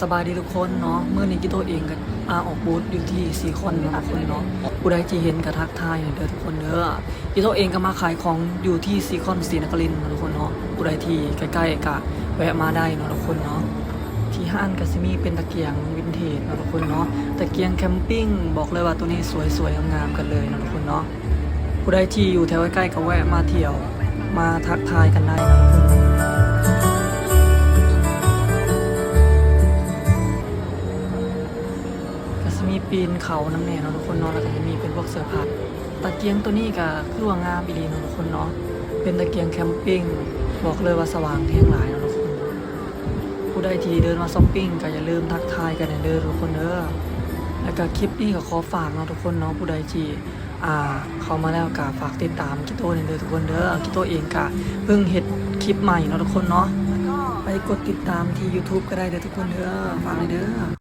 ສະບາຍດີທຸກຄົນເນາະ, ມື້ນີ້ກິໂຕະເອງກໍມາອອກບູດຢູ່ທີ່ຊີຄອນເນາະທຸກຄົນເນາະ. ຜູ້ໃດທີ່ເຫັນກໍທັກທາຍເດີທຸກຄົນເດີ. ກິໂຕະເອງກໍມາຂາຍຂອງຢູ່ທີ່ຊີຄອນສີນະຄະລິນເນາະທຸກຄົນເນາະ. ຜູ້ໃດທີ່ໃກ້ໆກໍແວະມາໄດ້ເນາະທຸກຄົນເນາະ. ທີ່ຮ້ານກໍຊິມີເປັນຕະກຽງວິນເທຈເນາະທຸກຄົນເນາະ, ຕະກຽງແຄມປິງ. ບອກເລີຍວ່າໂຕນີ້ສວຍໆງາມໆກັນເລີຍເນາະທຸກຄົນເນາະ. ຜູ້ໃດທີ່ຢູ່ແຖວໃກ້ໆກໍແວະມາທ່ຽວ ມາທັກທາຍກັນໄດ້ເນາະ. ກໍຊິມີປີນເຂົານຳແດ່ເນາະທຸກຄົນເນາະ, ແລ້ວກໍຈະມີເປັນພວກເສື້ອຜ້າ. ຕະກຽງໂຕນີ້ກໍຄືວ່າງາມອີ່ຫຼີເນາະທຸກຄົນເນາະ, ເປັນຕະກຽງແຄມປິງ. ບອກເລີຍວ່າສະຫວ່າງແຮງຫຼາຍເນາະທຸກຄົນ. ຜູ້ໃດທີ່ເດີນມາຊັອບປິງກໍຢ່າລືມທັກທາຍກັນແດ່ເດີທຸກຄົນເດີ. ແລ້ວກໍຄລິບນີ້ກໍຂໍຝາກເນາະທຸກຄົນເນາະ, ຜູ້ໃດທີ່ ອ່າ ເຂົ້າມາແລ້ວກໍຝາກຕິດຕາມກິໂຕະແດ່ເດີທຸກຄົນເດີ. ກິໂຕະເອງກໍເພິ່ງເຮັດຄລິບໃໝ່ເນາະທຸກຄົນເນາະ, ໄປກົດຕິດຕາມທີ່ຢູທູບກໍໄດ້ເດີທຸກຄົນເດີ. ຝາກແດ່ເດີ.